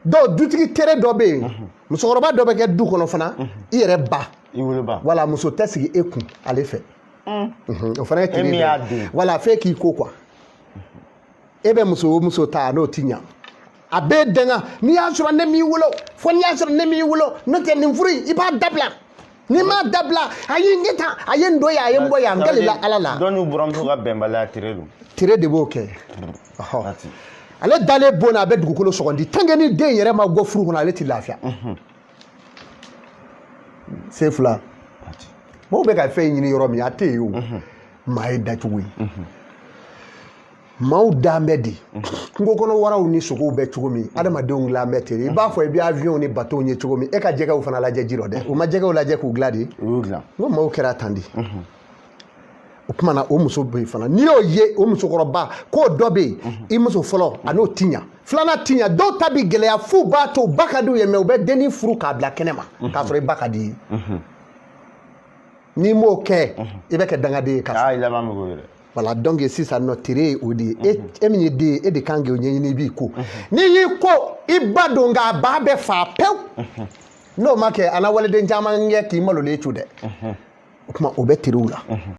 Dɔw dutigi tere dɔ bɛ yen, musokɔrɔba dɔ bɛ kɛ du kɔnɔ fana, i yɛrɛ ba. I woloba. Wala muso tɛ sigi e kun ale fɛ. O fana ye tere E min y'a dɔ ye. den. Wala f'e k'i ko quoi, e bɛ muso o muso ta, n'o ti ɲa, a bɛɛ danga. N'i y'a sɔrɔ ne m'i wolo, fo n'i y'a sɔrɔ ne m'i wolo, n'o tɛ nin furu in, i b'a dabila. N'i m'a dabila, a ye n kɛ tan, a ye n don yan, a ye n bɔ yan, n kalila Ala la. Dɔ n'u buramuso ka bɛnbaliya, tere don. Tere de b'o kɛ. Ɔhɔ. Waati. Ale dalen bon na, a bɛ dugukolo sɔgɔndi. Tant que ni den yɛrɛ ma bɔ furu kɔnɔ, ale ti lafiya. Se fila. Waati. Mɔgɔw bɛ ka fɛn ɲini yɔrɔ min, a tɛ yen. O maa ye dacogo ye, maaw dan bɛ di. Kungo kɔnɔ waraw ni sogow bɛ cogo min, adamadenw dilan bɛ ten. I b'a fɔ i bɛ avion ni bateau ye cogo min, e ka jɛgɛw fana lajɛ ji rɔ dɛ. U ma jɛgɛw lajɛ k'u dilan de? U y'u dilan. N ko maaw kɛra tan de. O tuma na, o muso bɛ yen fana, n'i y'o ye, o musokɔrɔba k'o dɔ bɛ yen, i muso fɔlɔ, a n'o ti ɲa, filanan ti ɲa, dɔw ta bi gɛlɛya f'u b'a to u ba ka d'u ye, mɛ u bɛ dennin furu k'a bila kɛnɛ ma k'a sɔrɔ i ba ka di i ye. N'i m'o kɛ, i bɛ kɛ dangaden ye ka Aa, i laban bɛ k'o yɛrɛ. Voilà, donc sisan nɔ, tere ye o de ye. E min ye den ye, e de kan k'o ɲɛɲini. I b'i ko, n'i y'i ko, i ba don k'a ba bɛɛ fa pewu. N'o ma kɛ, a na waliden caman kɛ k'i malolen cu dɛ. O tuma, o bɛ terew la.